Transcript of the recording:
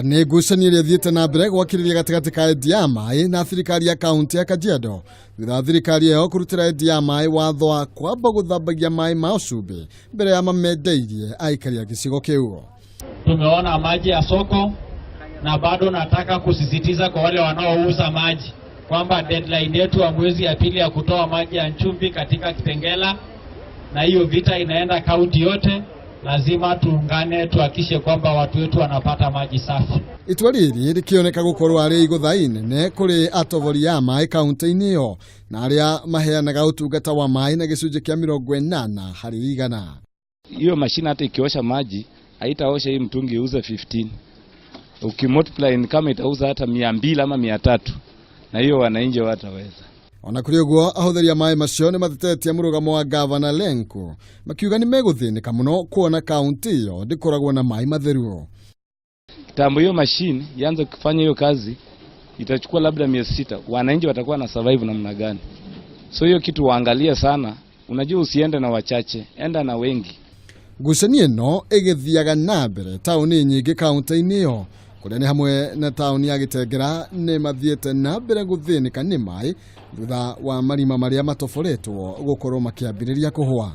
Nĩ ngucanio ĩrĩa ĩthiĩte na mbere gwakĩrĩria gatagatĩ ka endia a maĩ na thirikari ya kaunti ya Kajiado thutha wa thirikari ĩyo kũrutĩra endia a maĩ watho wa kwamba gũthambagia maĩ mao cumbĩ mbere ya mamendeirie aikari a gĩcigo kĩu. Tumeona maji ya soko na bado nataka kusisitiza kwa wale wanaouza maji kwamba deadline yetu ya mwezi ya pili ya kutoa maji ya chumvi katika Kitengela, na hiyo vita inaenda kaunti yote, lazima tuungane tuhakikishe kwamba watu wetu wanapata maji safi. Itua rĩrĩ rĩkĩoneka gũkorwo arĩ igũtha inene kũrĩ atobori a maĩ kaunti-inĩ ĩyo na arĩa maheanaga ũtungata wa maĩ na gĩcunjĩ kĩa 80%. Hiyo mashine hata ikiosha maji haitaosha hii mtungi iuze 15. Ukimultiply ni kama itauza hata 200 ama 300, na hiyo wananchi wataweza. Ona kũrĩ ũguo, ahũthĩri a maĩ macio nĩ matetetie mũrũgamo wa gavana Lenku makiuga nĩ megũthĩnĩka mũno kuona kaunti ĩyo ndĩkoragwo na maĩ matheru. Kitambo hiyo mashine ianze kufanya hiyo kazi itachukua labda miezi 6, wananchi watakuwa na survive namna gani? So hiyo kitu waangalie sana. Unajua, usiende na wachache, enda na wengi. Ngucanio ĩno ĩgĩthiaga na mbere taũni nyingĩ kaunti-inĩ ĩyo kũrĩa nĩ hamwe na taũni ya Gĩtengera nĩ mathiĩte na mbere gũthĩnĩka nĩ maĩ thutha wa marima marĩa matoboretwo gũkorwo makĩambĩrĩria kũhwa.